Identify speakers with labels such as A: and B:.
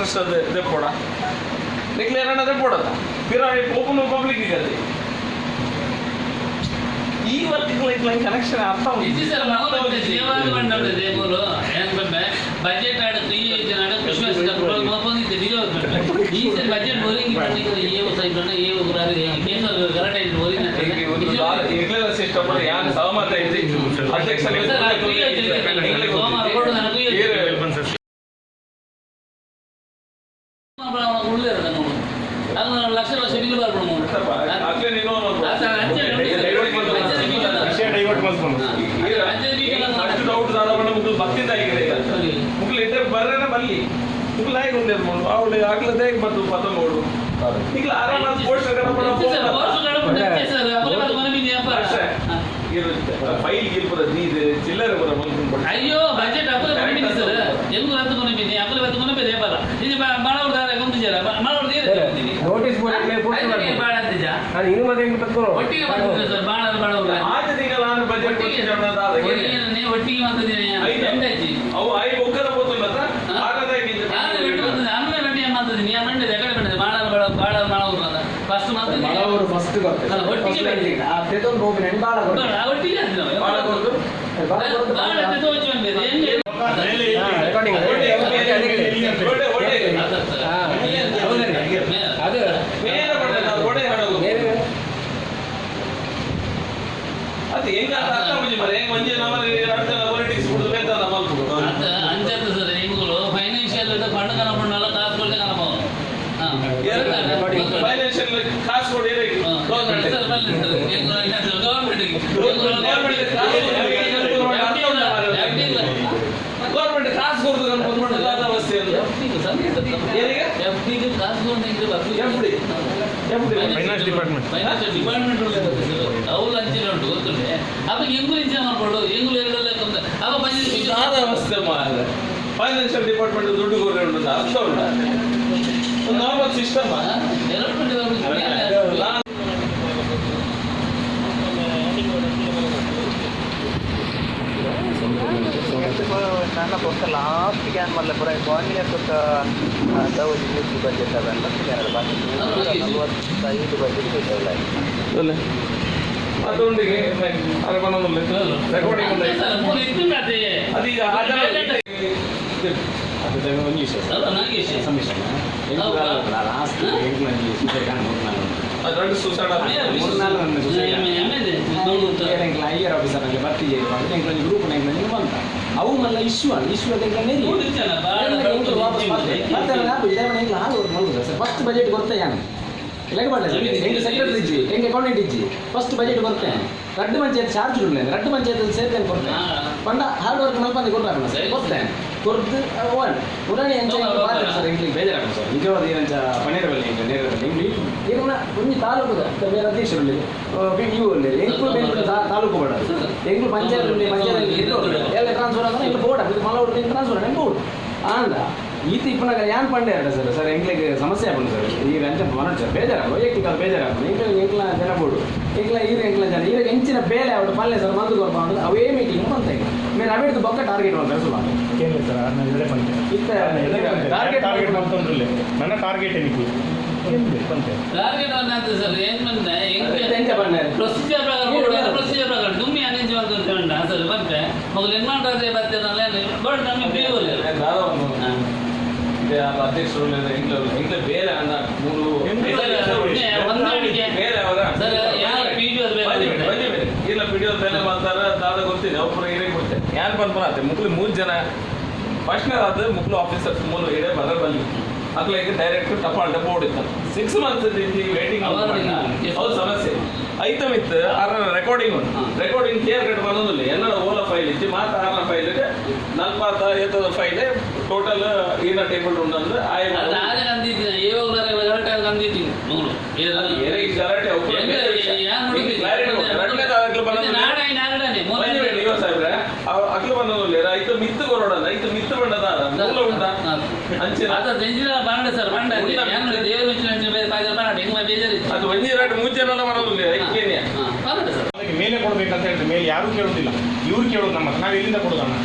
A: Arrest ದೆಪ್ಪೋಡ ನಿಕ್ಲೆ ಏರಣ್ಣ ದೆಪ್ಪೋಡತ್ತ ಪಿರ open public ಇದೆ. ಈ ವರ್ಕ್ ಲೈನ್ ಕನೆಕ್ಷನ್ ಅರ್ಥ.
B: ಇಜ್ಜಿ ಸರ್, ಮಗು ದೇವಾಲಯ ಬಂಡ ದೇಗುಲು ಏನ್ ಬಂಡೆ ಬಜೆಟ್ ಆಡ ಕ್ರಿಯೇಷನ್ ಆಡ ಕ್ರಿಸ್ಮಸ್ ಮೋಪಂದಿದ್ದೆ ನಿಜ. ಈ ಸರಿ ಬಜೆಟ್ ಬೋರಿಂಗ್ ಏ ಸೈಬಣ್ಣ ಏ ಉಗ್ರಾರು ಕೇಸ ಗಲಾಟೆ ಬೋರಿಂಗ್.
A: ಇರ್ಲಿಲ್ಲ ಸಿಸ್ಟಮ್ ಯಾರು ಸಹಮತ ಇದ್ದಿ ಅಧ್ಯಕ್ಷ.
B: ಸೋಮವಾರ ಕೊಡು ನನಗೆ. ಉಳ್ಳೇರು ಅದು ಲಕ್ಷ ಲಕ್ಷ ಬಿಲ್ ಬರ್ಬೋದು.
A: ಅಗ್ಲೇ ನೀನು
C: ವಿಷಯ ಡೈವರ್ಟ್ ಮಾಡ್ಕೊಂಡು.
A: ಅಷ್ಟು ಡೌಟ್ ದಾದ ಮುಗ್ಲು ಬತ್ತಿಂದ ಆಗಿದೆ. ಮುಗ್ಲು ಇಟ್ಟರೆ ಬರ್ರೇನ ಬಲ್ಲಿ ಮುಗ್ಲು ಆಗಿ ಉಂಡೆ ಅವಳು ಆಗ್ಲದೇ ಮತ್ತು ಪತಂಗೋಡು ಈಗಲ ಆರಾಮ ಪೋಸ್ಟ್. ಫೈಲ್ ಗಿಲ್ಪದ ನೀರು ಚಿಲ್ಲರೆ ಬರ ಮಲ್ಕೊಂಡು.
B: ಅಯ್ಯೋ, ಬಜೆಟ್ ಅಪ್ಪಲೆ ಕೊನಬಿನಿ ಸರ್, ಎಂಗು ರದ್ದು ಕೊನಬಿನಿ, ಅಪ್ಪಲೆ ಬತ್ತು ಕೊನಬಿದೆ ಬರ ಇದು ಬಾಳವ್ರ ದಾರ ಗೊಂಬಿಜಾರ ಮಾಳವ್ರ.
D: ನೋಟಿಸ್ ಬೋರ್ಡ್
B: ಬಾಳ ಅಂತಿಜ.
D: ನಾನು ಇನ್ನು ಮತ್ತೆ ಹೆಂಗೆ ತಕ್ಕೊಳ್ಳೋ.
B: ಒಟ್ಟಿಗೆ ಬಂದಿದ್ದೆ ಸರ್, ಬಾಳ ಬಾಳವ್ರ.
A: ಆದ ತಿಂಗಳ ನಾನು ಬಜೆಟ್.
B: ಒಟ್ಟಿಗೆ ಒಟ್ಟಿಗೆ ಬಂದಿದ್ದೀನಿ ಎಂದಾಚಿ.
A: ಅವು I ಬೊಕ್ಕದ ಪೋತುಂಡತ್ತ ಆಗದ.
B: ನಾನು ಬೆಟ್ಟು ಬಂದಿದ್ದೆ ಅನ್ನ ಬೆಟ್ಟಿ ಮಾಡ್ತಿದ್ದೀನಿ ಮಂಡಿದೆ ಎಕಡೆ ಬಂದಿದೆ ಬಾಳ ಬಾಳ ಬಾಳ ಮಾಳವ್ರ ಫಸ್ಟ್ ಮಾಡ್ತಿದ್ದೀನಿ.
E: ಬಡವರು ಫಸ್ಟ್ ಗೊತ್ತು.
B: ಅಲ್ಲ, ಒಟ್ಟಿಗೆ ಬನ್ನಿ.
E: ಆ ತೆತೊಂದು ಹೋಗಿ ಬಾಳ ಕೊಡ್ತಾರೆ.
B: ಬಾಳ ಒಟ್ಟಿಗೆ ಅಂದ್ವಿ ನಾವು.
A: ಬಾಳ ಕೊಡ್ದು?
E: ಬಾಳ ಕೊಡ್ದು.
B: ಬಾಳ ಅಂತ ತೋಚಿ ಬಂದಿದೆ ಹೆಂಗೆ?
D: ರೆಕಾರ್ಡಿಂಗ್.
A: ಒಳ್ಳೆ ಒಳ್ಳೆ.
D: ಹಾ, ಹೌದರಿ. ಅದು
A: ಮೇರೆ ಬರ್ತದೆ, ಅದು ಒಡೆ ಹಾಡೋದು.
D: ಬೇರೆ.
A: ಅದು ಹೆಂಗ ಅಂತ ಅರ್ಥ ಮುಂಜಿ ಮರೆ ಹೆಂಗ್ ಮಂಜಿ ನಮ್ಮ ಅರ್ಥ ಪೊಲಿಟಿಕ್ಸ್ ಬಿಡುದು ಬೇತ ಮಲ್ಪು.
B: ಅಂತ ಅಂಜತ್ತು ಸರ್, ಎಂಗುಲು ಫೈನಾನ್ಷಿಯಲ್ ಫಂಡ್ ಕನಪಣ್ಣಲ್ಲ, ಕಾಸು ಕೊಡ್ದೆ ಕನಪವು.
A: ಫೈನಾನ್ಷಿಯಲ್ ಕಾಸು ಕೊಡಿ. ಗೌರ್ಮೆಂಟ್. ಗೌರ್ಮೆಂಟ್ ಕಾಸು ಕೊಡುದು ಅನ್ಕೊಂಡು ಅವಸ್ಥೆ ಏನಿಗೆ? FD. FD.
C: Finance department.
B: Finance department ಅವು ಲಂಚಿನ ಉಂಟು ಗೊತ್ತುಂಟೆ. ಅಪ್ಪ ಎಂಗುಲು ಇಂಚ ಮಾಡ್ಕೊಡು ಎಂಗುಲು ಎರಡಲ್ಲ ಅಪ್ಪ ಪಂಚಾಯತ್.
A: ದಾದ ಅವಸ್ಥೆ ಮಾರ್ರೆ. ಫೈನಾನ್ಷಿಯಲ್ ಡಿಪಾರ್ಟ್ಮೆಂಟ್ ದುಡ್ಡು ಕೊಡ್ರೆ ಉಂಟು ಅಂತ ಅರ್ಥ ಉಂಟು ಒಂದು ನಾರ್ಮಲ್ ಸಿಸ್ಟಮ್.
B: ಎರಡು
A: ನಾನು
F: ನನ್ನ ಬೊಕ್ಕ ಲಾಸ್ಟ್ ಸ್ಕ್ಯಾನ್ ಮಲ್ಲ ಪೂರ 1 ಇಯರ್ ಬೊಕ್ಕ 1000 ಬಜೆಟ್ ಅವೆಲ್ಲ ಸ್ಕ್ಯಾನ್ ಬಾಕಿ 145 ಬಜೆಟ್ ಇದ್ದಾವೆ.
A: ಅದೊಂದಿಗೆ ಅರೆ ಬಂದೊಂದು ರೆಕಾರ್ಡಿಂಗ್ ಉಂಟು. ಅದೀಗ
E: ಅದು ಒಂದು ವಿಷಯ ಸರ್.
B: ನಾಗೇಶ್.
E: ಸಮ್ಮಿಶ್ರಣ ಲಾಸ್ಟ್ ಎಂಟು ಸೂಸೈಡ್ ಮೂರ್ನಾಲ್.
A: ಅದು ಎರಡು ಸೂಸೈಡ್.
E: ಮೂರ್ನಾಲ್ ಒಂದು ಸೂಸೈಡ್. ಎಂಕ್ಲ ಐಆರ್ ಆಫೀಸರ್ ನಂಗೆ ಬರ್ತಿಜೆ ಎಂಕ್ಲ ಗ್ರೂಪ್ ಎಂಕ್ಲ ಬಂತ ಅವು ಮಲ್ಲ ಇಶ್ಯೂ ಅಲ್ಲ ಇಶ್ಯೂ ಅದು ಎಂಕ್ಲ ನೆರಿ ಎಂಕ್ಲು ವಾಪಸ್ ಮತ್ತೆ ಮತ್ತೆ ಇದೇ ಎಂಕ್ಲ ಹಾಲು ವರ್ಕ್ ಮಲ್ಪುದ ಸರ್. ಫಸ್ಟ್ ಬಜೆಟ್ ಗೊತ್ತೇ ಯಾನು ಲೆಕ್ಕ ಪಡ್ಲೆ ಸರ್. ಎಂಕ್ ಸೆಕ್ರೆಟರಿ ಇಜ್ಜಿ, ಎಂಕ್ ಅಕೌಂಟೆಂಟ್ ಇಜ್ಜಿ. ಫಸ್ಟ್ ಬಜೆಟ್ ಕೊರ್ತೇನೆ. ರಡ್ಡು ಪಂಚಾಯತ್ ಚಾರ್ಜ್ ಉಳ್ಳೆ ರಡ್ಡು ಪಂಚಾಯತ್ ಸೇರ್ತೇನೆ ಕೊರ್ತೇನೆ. ಪಂಡ ಹಾರ್ಡ್ ವರ್ಕ್ ಮಲ್ಪಂದೆ ಕೊರ್ತಾಪಣ ಸರ್. ಕೊರ್ತೇನೆ ಕೊರ್ದು ಒನ್ ಉಡಾಣಿ ಎಂಚ ಬಾರಿ ಸರ್. ಎಂಕ್ಲಿಗೆ ಬೇಜಾರಾಪಣ ಸರ್ ನಿಜವಾದ ಏನಂಚ ಪನೇರ ಬಲ್ಲಿ ಎಂಕ್ಲ ನೇರ ಬಲ್ಲಿ ಎಂಕ್ಲು ಈಗಿನ ಒಂಜಿ ತಾಲೂಕುದ ಬೇರೆ ಅಧ್ಯಕ್ಷರು ಉಳ್ಳಿ ಇವು ಉಳ್ಳಿ ಎಂಕ್ಲು ಬೇರೆ ತಾಲೂಕು ಬೋರ್ಡ್ ಎಂಕ್ಲು ಪಂಚಾಯತ್ ಉಳ್ಳಿ ಪಂಚಾಯತ್ ಎಲ್ಲ ಟ್ರಾನ್ಸ್ಫರ್ ಅಂದ್ರೆ ಎಂಕ್ಲು ಬೋರ್ಡ್ ಇದು ಮಲ ಉಡ್ದು ಟ್ರಾನ್ಸ್ಫರ್ ಎಂಕ್ ಬೋರ್ಡ್ ಆಂಡ ಈತ ಇಪ್ಪನಾಗ ಯಾನ್ ಪಂಡೆ ಅಡ ಸರ್. ಸರ್ ಎಂಕ್ಲಿಗೆ ಸಮಸ್ಯೆ ಆಪುಂಡು ಸರ್. ಈಗ ಅಂಚ ಮನೋಜ್ ಸರ್ ಬೇಜಾರಾಪುಂಡು, ವೈಯಕ್ತಿಕ ಬೇಜಾರಾಪುಂಡು. ಎಂಕ್ಲ ಎಂಕ್ಲ ಜನ ಬೋಡು ಎಂಕ್ಲ ಈರು ಎಂಕ್ಲ ಜನ ಈರ ಎಂಚಿನ ಬೇಲೆ ಅವಡು ಪಲ್ಲೆ ಸರ್ ಮಂದು ಕೊರ್ಪ ಅವೇ ಮೀಟಿಂಗ್ ಬಂತ ಮೇಲೆ ಅವೆಡ್ದು ಬೊಕ್ಕ ಟಾರ್ಗೆಟ್ ಮಾಡ್ತಾರೆ ಸುಮಾರು.
C: ಕೇಳಲಿ ಸರ್, ಅದನ್ನ ಎಡೆ ಪಂತೆ.
E: ಇತ್ತ ಟಾರ್ಗೆಟ್.
C: ಟಾರ್ಗೆಟ್ ಮಾಡ್ತಂದ್ರಲ್ಲೇ ನನ್ನ ಟಾರ್ಗೆಟ್ ಏನಕ್ಕೆ ಪಂತೆ.
B: ಟಾರ್ಗೆಟ್ ಅಂತ ಸರ್ ಏನ್ ಬಂದೆ?
E: ಎಂಚ ಪಂಡೆ?
B: ಪ್ರೊಸೀಜರ್ ಪ್ರಕಾರ ಕೊಡು, ಪ್ರೊಸೀಜರ್ ಪ್ರಕಾರ ದುಮ್ಮಿ ಅರೇಂಜ್ ಮಾಡ್ತಾರೆ ಸರ್. ಬಂತೆ ಮೊದಲು ಏನ್ ಮಾಡ್ತಾರೆ ಬರ್ತೇನೆ ಬಟ್ ನಮಗೆ ಪಿ
A: ಇದೆ ಅಧ್ಯಕ್ಷರು ಎಂಕ್ಲ ಎಂಕ್ಲ ಬೇರೆ ಅನ್ನ ಮೂರು
B: ಹೊಂದಾಣಿಕೆ.
A: ಬೇರೆ ಅವರ
B: ಸರ್ ಯಾರು ಪಿ ಜಿ
A: ಬನ್ನಿ ಬನ್ನಿ ಬನ್ನಿ. ಇಲ್ಲ ಪಿಡಿಒ ಬೇರೆ ಮಾಡ್ತಾರ ದಾದ ಗೊತ್ತಿದೆ ಒಬ್ಬರು ಹಿರೇ ಕೊಡ್ತೆ ಯಾನ್ ಪನ್ಪನ ಮುಕ್ಳು ಮೂರು ಜನ ಫಸ್ಟ್ನೇ ಅದು ಮುಕ್ಳು ಆಫೀಸರ್ಸ್ ಮೂರು ಹಿರೇ ಬರ ಬಲ್ಲಿ ಅಕ್ಲೆಗೆ ಡೈರೆಕ್ಟ್ ಟಪಾಲ್ ಬೋರ್ಡ್ ಇತ್ತು. 6 ಮಂತ್ಸ್ ವೇಟಿಂಗ್. ಹೌದು ಸಮಸ್ಯೆ ಐಟಮ್ ಇತ್ತು ಆರ ರೆಕಾರ್ಡಿಂಗ್ ಉಂಟು. ರೆಕಾರ್ಡಿಂಗ್ ಕ್ಲಿಯರ್ ಕಟ್ ಬಂದೊಂದಿಲ್ಲ ಎನ್ನಡ ಓಲ ಫೈಲ್ ಇತ್ತು ಮಾತ ಆರ್ನ ಫೈಲ್ ನಲ್ಪಾತ ಏತದ ಫೈಲ್ ಟೋಟಲ್ ಈನ ಟೇಬಲ್ ಉಂಟು ಅಂದ್ರೆ ಆಯ.
B: ಅದು ಆಗ ಅಂದಿದ್ದೀನಿ ಏವಾಗ ಕರೆಕ್ಟ್ ಆಗಿ ಅಂದಿದ್ದೀನಿ ಮಗಳು.
A: ಏನೇ ಗಲಾಟೆ ಅವ್ರು ಬೇರೆ ವಿಷಯ. ಕ್ಲಾರಿಟಿ ಕೊಡು. ಎರಡನೇದು ಅಕ್ಲು ಬಂದದ್ದು
B: ನಾಡಾಯಿ ನಾಡಾನೆ.
A: ಒಂದೇ ವೇಳೆ ಇವ ಸಾಹೇಬ್ರೆ ಅಕ್ಲು ಬಂದದ್ದು ರೈತ ಮಿತ್ತು ಕೊರೋಡ ರೈತ ಮಿತ್ತು ಬಂಡದ ಮೂಲ ಉಂಟ ಅಂಚಿನ.
B: ಅದ ದೆಂಜಿನ ಬಾಂಡ ಸರ್ ಬಾಂಡ ದೇವರು ಅಂಚಿನ ಬೇರೆ ಪಾದ ಬಾಂಡ ಹೆಂಗ ಬೇಜಾರಿತ್ತು.
A: ಅದು ಒಂಜಿ ರೇಟ್ ಮೂರು ಜನ ಬರೋದಿಲ್ಲ ಐಕ್ಯನ್ಯ.
B: ಬಾಂಡ ಸರ್.
C: ಅದಕ್ಕೆ ಮೇಲೆ ಕೊಡ್ಬೇಕಂತ ಹೇಳಿದ್ರೆ ಮೇಲೆ ಯಾರೂ ಕೇಳೋದಿಲ್ಲ, ಇವ್ರು ಕೇಳೋದು ನಮ್ಮ ಹತ್ರ. ನಾವು ಎಲ್ಲಿಂದ ಕೊಡೋದಣ್ಣ?